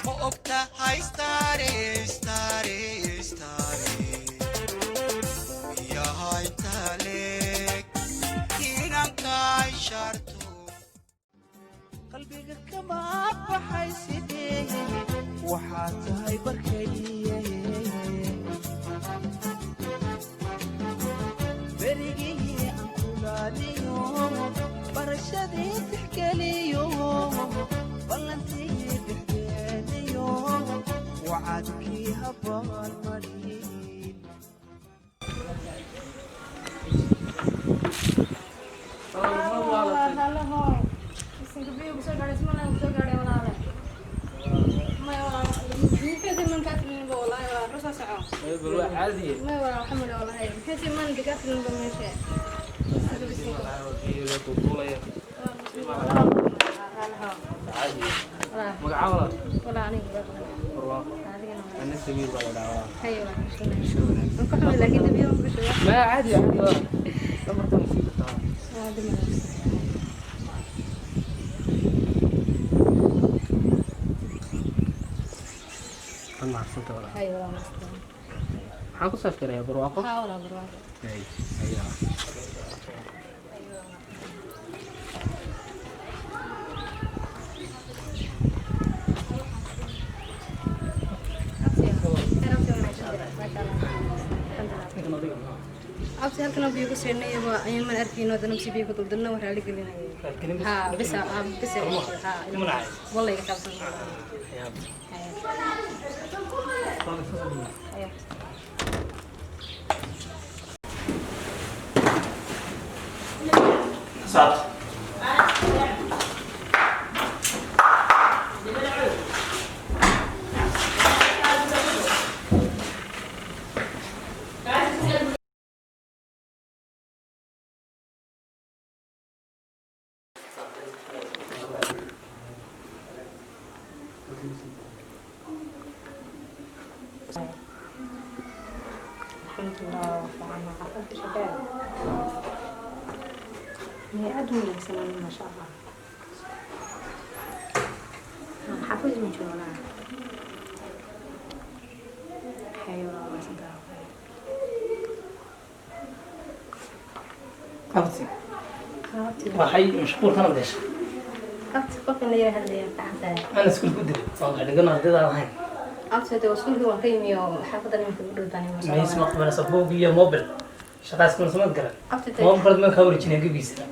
Ma ogtahay stare, stare, stare, biyaha inta leeg inanka ishaarto. Qalbiga kama baxay sidee, waxaad tahay barkay. Berigii aan kulaaliyo, barashadii tixgeliyo, ballantii dhexdeeniyo, wacadkii habaalmarin. ما عادي عادي، لما نسيت. Waad mahadsanta walaal. Maxaan ku safkarayaa Barwaaqo? Ay, ayaa. Abti, halkan biyo ku siinay iyagoo ayaan arkayno, haddana msi biyo ku duldulna waa raali gelinaya. Ha bisa ha bisa ha. Wallahi ka qabsan. Haya. Saad. Alxamdulilah, waa fiican, xaafadda shaqee miyay aad u wanaagsanaan, maasha Allah. Xaafadda ma joognaa? Hayo, waa mahadsantahay. Abti. Abti. Waxay mashquul kana gashay. Abti, qofkan la yara hadlaya fiican tahay. Ana iskuul ku diray. Soo dhigan ardayda ahayn. Abti, hada iskuulkii waan ka yimi oo xaafadda nimanka u dhow baan. Ma isma qabanaysa buug iyo mobile. Shaqaas kuna samad garan. Abti. Mobile ma ka wareejinay gabiisa.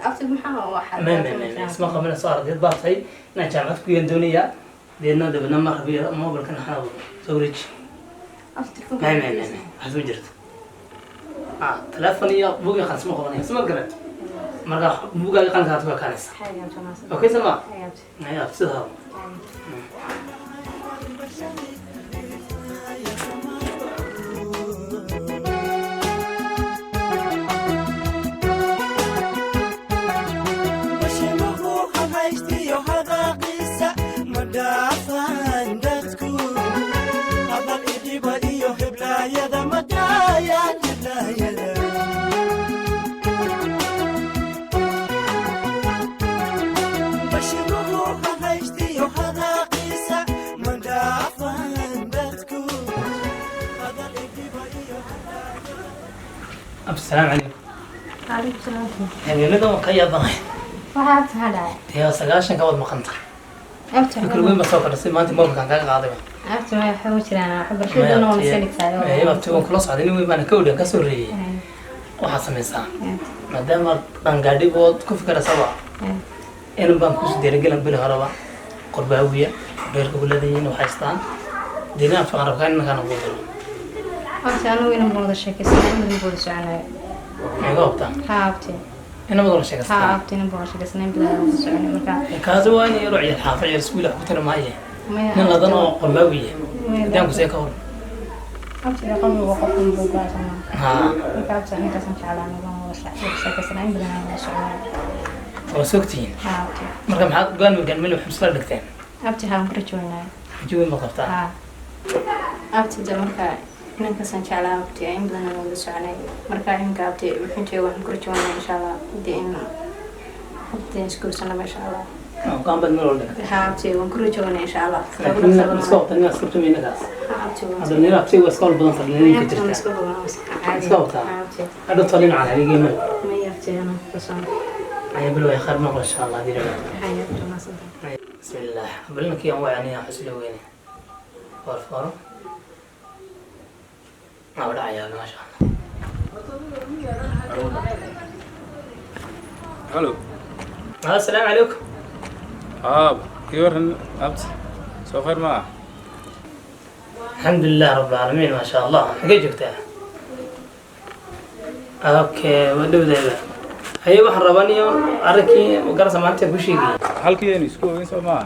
Abti, maxaa waxaa? Ma isma qabanayso, ardayd baa tahay, inaan jaamacad ku yaan doonayaa. Deedna dabadna ma rabiyo mobilkan waxaan soo wareeji. Abti, telefoonka. Ma waxaas ma jirto. Ah, telefoon iyo buug iyo qalin isma qabanaya. Isma garan. Marka buugaaga qalinka aad ku ekaanaysa. Hayo abti, waa mahadsan. Okay, sama? Hayo abti. Ay, abti sidaa. Bashimuhu haystiyo hadaaqiisa ma dhaafaan dadku, hadal idhiba iyo heblaayada ma daayaan heblaayada. Bashimuhu haystiyo hadaaqiisa ma dhaafaan dadku, hadal idhiba iyo Abti, salaamu calaykum. Calaykum salaam. Habeenadan waan ka yaabanahay. Waxaa abti, maxaa dhacay? Dee 90-ka waad maqan tahay. Abti. Fikir weyn baa soo kordhisay maanta mobilkan kaga qaaday. Abti, maya, waxaa u jiraan waxbarashaduna waa masaligtahay. Ee, abti, waan kula socday, nin weyn baana ka odhan ka soo reeyay. Waxaad samaysaa, maadaama qangaadhi bood ku fikiraysaba, inan baan kusu diirigelin bili horeba qorbaawiya reerka ku leedayiin waxay haystaan deena abti, waxaan rabkaa inankaan ugu diro. Abti, anigu inan baan wada sheekaysanay, in badan baan wada soconay. Maxay ka hubtaa? Ha abti. Inamad wada Ha. Sheekaystaan? Abti, inan baan wada sheekaysanay, in badan wada soconay marka. Kaasi waa in yaroo ciyaal xaafa ciyaal iskuul wax ku tiri maaye. Maya. Nin ladan oo qorbaawiya Maya. haddaan kusee ka hor. Abti, qalbiga qofkan buu go'aansanaa. Ha. Marka abti, ninkaasaan jeclaa, anigu waan wada sheekaysanay, in badan aan wada soconay. Waa sogtihiin? Ha abti. Marka maxaad go'aan magaan meel wax isla dhigteen? Abti, haan ku rajoonaa. Rajo weyn ma qabtaa? Ha abti, de marka ninkaasaan jeclaa abti, in badan aan wada soconay. Marka iminka abti, muxuu jooga, waxaan ku rajoonaa insha Allah de in abti isguursanaba insha Allah. Go'aan baad meel walba dhigtay. Haa abti, waan ku rajoonaa insha Allah. Laakiin iska wata inaad iska tumayna kaas. Haa abti, waan Hadda nila abtiga waa iska howl badan tahay ninka abti, waan jirta. iska hubaa, waan iska caadi. Iska wataa. Haa abti. Hadhow talin cala adigii mal. Maya abti, anaa kalsoon. Ayaa biloway khayr maqlo insha Allah hadii la yidhaahdo. Haya abti, waa mahadsantahay. Bismillah. Balinkii aan wacaniyaa xusla weyne. Foor fooro. Waa dhacayaa maasha Allah. Halo. Assalaamu calaykum. Aab, ii waran abti. Soo khayr ma ah? Alxamdulilah rabbil caalamiin, maasha Allah. Xagee joogtaa? Okay, waa dhowdayba. Haye, waxaan rabaa niyo arrinkii garasa maanta ku sheegay. Halkii aynu isku ogeyn soo maaha?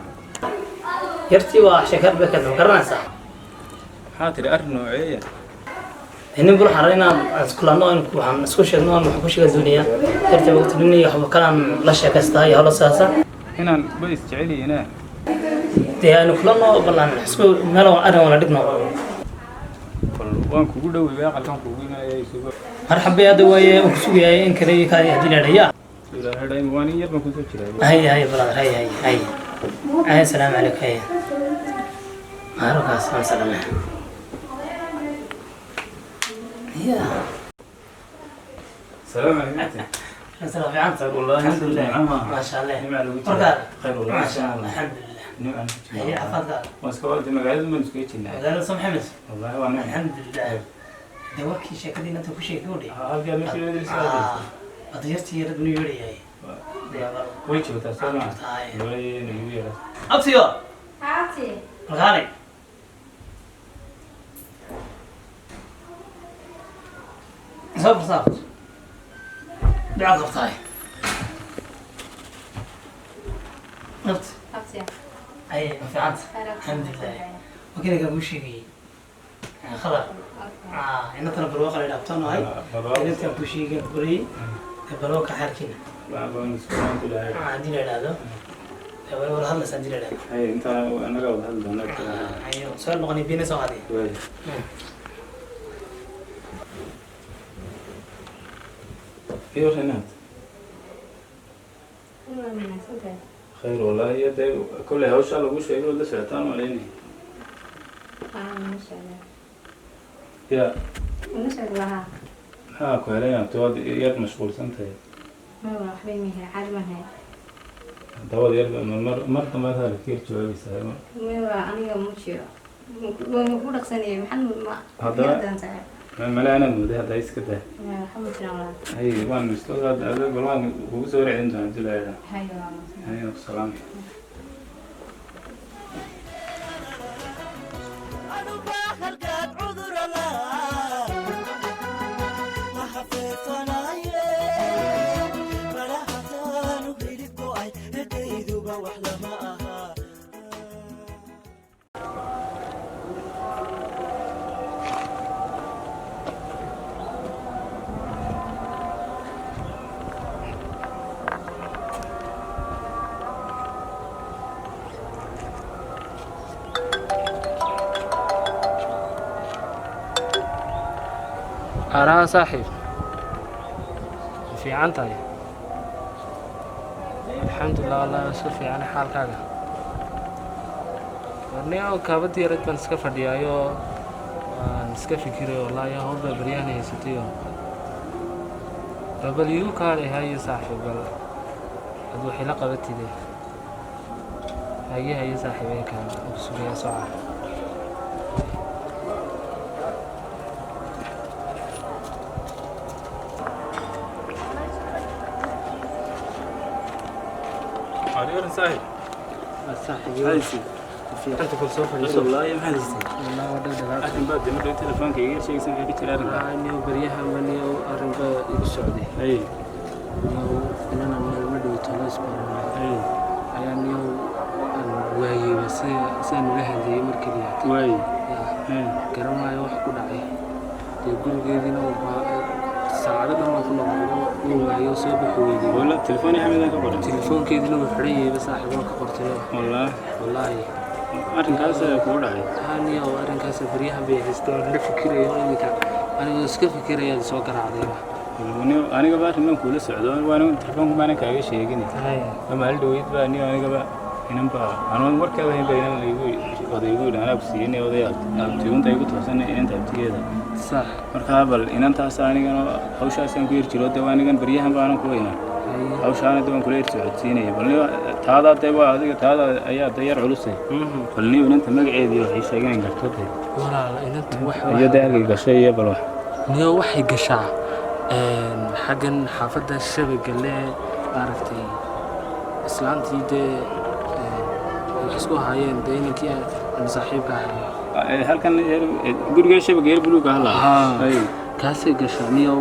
Yartii waa sheekad bay ka garanaysaa. Maxaa tidhi, arrin nooceeya? Nin bul waxaan rabaa inaan iskulanno, in waxaan isku sheegno, aan wax ku sheega doonaya. Yartii waqti nin iyo waxba kalaan la sheekaystaa iyo hawlo sidaasa. Inaan ba is jecel yihiin. Dee aynu kulanno ballan isku meel oo arrin wala dhigno. Bal waan kugu dhowey, aqalkan kugu imanaya isugu. Marxaba, hadda waaye uu ku sugayahay in kale iyo kaadi haddii la yidhaahdo. Ilaahay dhayn, waan in yar baan kusoo jiraa. Hay hay brother, hay hay hay hay, assalaamu calaykum. Hay maarukaas waan salaamay ya. Salaam calaykum. Asalaam fiican. Wallahi, alxamdulilah. nimca. Maasha Allah. Nimca lagu jiraa. Markaa Khayr wallahi. maasha Allah, alxamdulilah. Nimca lagu jiraa. Hay, caafimaadka? Waan iska wada magaalada baan iskuga jirnaa. Magaalada soo maxamed. Wallahi waa nimca. Alxamdulilah. Dee warkii sheekadii inanta ku sheegay udhi. Halkii aad meesha wadaysa. Hadda yartii yarad nuu yeedhayahay. Way joogtaa soo maaha? Joogtaa. Way nagu yeeraa. Abtiyo. Haa abti. Markaanay soo farsaabto ducaad qabtaay abti. Abti. Ay, ma fiicanta? Khayr abti. Alxamdulilah. Wakiina kaan kuu sheegayey khadar inantana barwaaqo la dhaabtanahay. Inantaan kuu sheegay qoriyey barwaaqo xaarkiina. Waan isku maanta Ilaahay. Haddii la idhaahdo way wada hadlaysaa haddii la idhaahdo. Hay, intaa anaga wada hadli doonaa. Ayo soo noqonay bina soo qaadiy. Way. Ii waran inaad. Waa wanaagsantahay. Khayr wallahi, iyo dee kolley hawshaa lagu sheegay oo la socotaan malaynaya. Haa, masha Allah. Ya. Masha Allah. Maxaa ku helay inaad waad yar mashquulsan tahay? Ma waa waxba imihi, caadi ma ahay. Dawad yar mar mar dambe aad hadalka yar jawaabaysaa. Ma waa aniga mu jiro. Waan ku dhaqsanayay, maxaan ma doontaa? Male anaad mooday hadda iska daa. Ma waxa ma jiraan walaal. Hay, waan isla bal waan kugu soo celin doonaa hadii la yidhaahdo. Hayo, waa mahadsan. Hay, salaam. Anuba halkaad cudurala ma xafiifanaye marahataanu hilib go'ay hedayduba wax lama aha. Araa saaxiib, ma fiican tahay? Alxamdulilah, wallahi waa iska fiican xaalkaaga. Warni oo kaabadii yarad baan iska fadhiyaayo, waan iska fikiray wallahi, hawl baa baryahan haysatayo. Bal iigu kaalay haye saaxiib, bal ad waxay la qabatide. Haye haye saaxiib, kaan ku sugayaa soca. Ii waran saaxiib. Saaxiib. Haysi. Fiicanta kul soo fadhiiso. Wallahi, maxaad haysay? Wallahi waa dhagdhagaag. Arrin baad dee mar telefoonka iga sheegaysa, maxaa ka jira arrinka? Niyo baryahan ba niyo arrinba igu socday. Hay. Niyo inana maalmo dhow tolo isbaranay. Hay. Ayaa niyo aan waayeyba si sidaan ula hadlayay mar keliya. Waay. Yaa, garan maayo wax ku dhacay. Dee gurigeediina saacado dhan waan ku noqnoqdo, uu waayo, soo bixi weydey. Wala telefoon iyo xamidan ka qoran. Telefoonkeediina wuu xidhan yahayba saaxiib, waan ka qortayo. Wallahi. Wallaahi. Arrinkaas ayaa kugu dhacay? Haa niyo, arrinkaas baryahan bay haystay, waan la fikirayo iminka, anigoo iska fikirayaad soo garaacdayba. Anigaba arrinkan kuula socdo, waana telefoonka maanan kaaga sheegin. Haya. Maalin dhaweyd baa niyo anigaba inanba anoon warkeeda hayn baa inan igu oday igu yidhi anaa ku siiyey oday abtiyuunta igu toosan inanta abtigeeda. Sax. Markaa bal inantaas anigana hawshaasaan ku yar jiro, dee anigan baryahan baanan ku iman. Hawshaana dee waan kula yar socodsiinaya. Bal niyo taadaa dee waa adiga, taada ayaa dee yar culusay. Bal niyo inanta magaceedii waxay sheegeen garto dee. Walaal, inanta wax iyo dee halkay gashay iyo bal wax. Niyo waxay gashaa xaggan xaafadda shabaga le, maaragtay, islaantii dee wax isku haayeen dee inankii aan saaxiibka ahay. Halkan guriga shabaga yar buluuga hala. Haa. Kaasay gashaa niyo.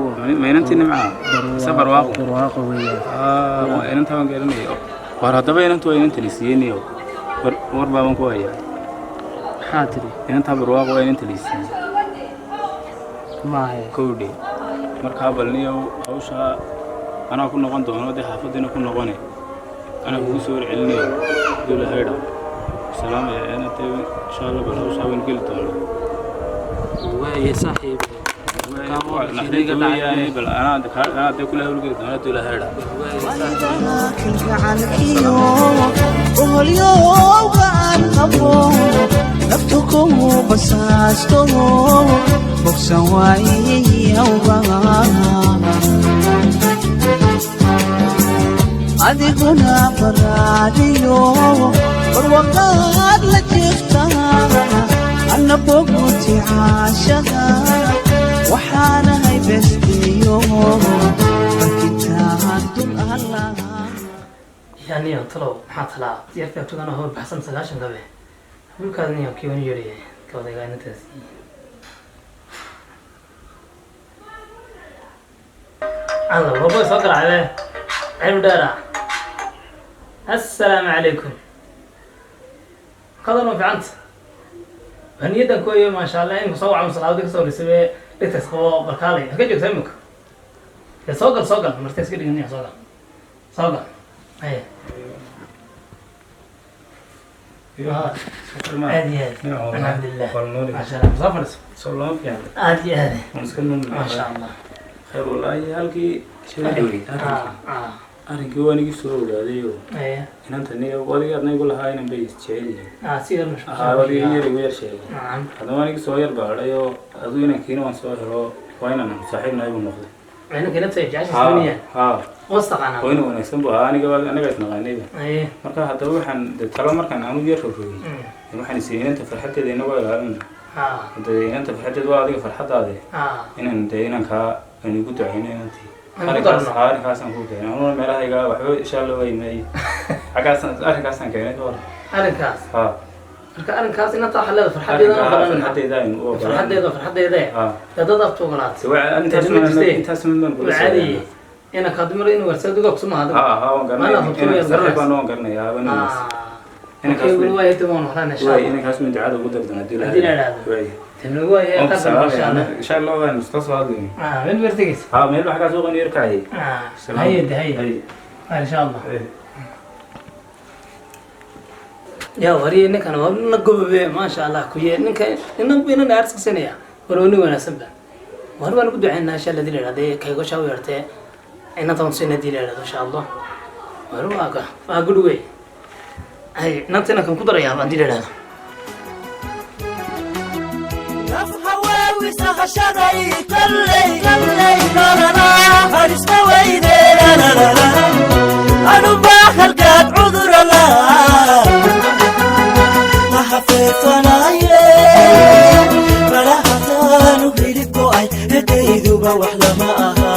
Ma inantii Nimca se Barwaaqo? Barwaaqo weeyaan. Waa inanta waan garanaya. War haddaba inantu waa inanta lisiiyey. War war baaban ku hayaa. Maxaa tiri? Inantaa Barwaaqo waa inanta lisiiyey. Maahe. Kowdhe, markaa bal niyow hawshaa anaa ku noqon doono dee, xaafadiina ku noqone anaa kugu soo warcelinayo dowla haydha salaamaya inantee. Insha Allah bal hawshaa waynu geli doonaa. Waaye saaxiib. Naxdinta weeyaane, bal anaa anaa dee kula hawlgeli doona dowla haydha. Kalgacalkiyo oholyowga aan qabo, naftu kugu basaasto, bogsan waayawga. Adiguna baraadiyo barwaqaad la jirtaa, anna boguti caashaga waxaanahay bestiyo barkitaan dul Allah. Yaa niyo, talow maxaa talaa? Yarka abtugana hor baxsan 90 gabe wiilkaas niyo kii wani yeedhaya gabadayga inantaas. Alla waba soo garaacde cilmi dheera. Assalaamu calaykum. Qadar ma ficanta? Waa niyaddan ku eeyo, maasha Allah. Imika soo wacmo, salaadii kasoo horeysay dhigtaas qabo. Barkaalay halka joogtaa imika? Dee soo gal, soo gal, marta iska dhigan. Soo gal, soo gal. Haye, aad iyo aad, alxamdulilah, maasha Allah. Soo fadhiiso. Soo lama fiican? Aad iyo aad. Waan iska nuun. Maasha Allah. Khayr wallaahi, halkii sheega dhawey arrinkii waa nigi soo ogaaday oo inanta niga adiga adna igu lahaa inan bay isjecel yihiin. Si yar mashquul. Haa, adiga yar igu yar sheegay. Nacam. Haddaba waa nigi soo yar baadhay oo aduu inankiina waan soo helo, waa inaan saaxiib nahay buu noqday. Inanka inanta jecesha ismaniyaan? Haa. Qoos taqaanaa? Oo ina wanaagsan buu ahaa, aniga anaga isnaqaanayba. Marka haddaba waxaan de talo markaan anu yar rogrogay, waxaan is inanta farxaddeeda inagoo ilaalina. Hadda inanta farxaddeeda waa adiga farxaddaade. Inaan dee inankaa aynu ugu ducayno inantii. Aan ku arrinkaas darno. Haa, arrinkaasaan ku keenay anuna meelahayga waxba insha Allah way maaye, xaggaasaan arrinkaasaan keenay ka hor. Arrinkaas? Haa. Marka arrinkaas inanta waxaa leedahay farxaddeeda arrinkaa ogolaan. Farxaddeeda aynu u ogolaan. Farxaddeeda, farxaddeeda. Haa. Dee dad afta ogolaatay. Se waa intaas. Dee ma jirtee? Intaas mid baan kula waa caadiye inanka dumar inuu warsaad uga kusuma adigu. Haa haa, waan Maana garanaya. hubto waad Saaxiib baan garanaysaa. waan garanayaa, waan inankaas. Okay, weli waa hidda waan horaan insha Waay Allah. inankaas min ducada ugu dari doonaa haddii la Haddii la idhaahdo. Waay. Tani waa waan ku qatar, masha Allah. salaamaya insha Allah, waan iska soo hadlayna. Meel bertegeysa. Haa, meel wax kaa soo qani yar kacayay. Haye de, haye. Insha Allah. Yaa wariye, ninkan waa na gobabe, maasha Allah. Kuye ninka inan inan aarsisanaya, war waa nin wanaagsan ba. War waan ku duceynaa insha Allah hadii la idhahdo kaygo shaa u yartee inanta waan siin hadii la idhahdo insha Allah. War waa ka waa good way. Hay, inanta inankan ku darayaa hadii la idhahdo. Naf hawaawisa hashaday kalley kalley lalala harista weyne lalalala anubaa halkaad cudurala mahafeefanaye malahataanu hilib go'ay hedayduba wax lama aha.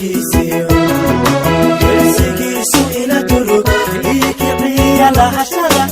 Qalbigiisiyo welsigiisu ila durug ii kiciya lahashada.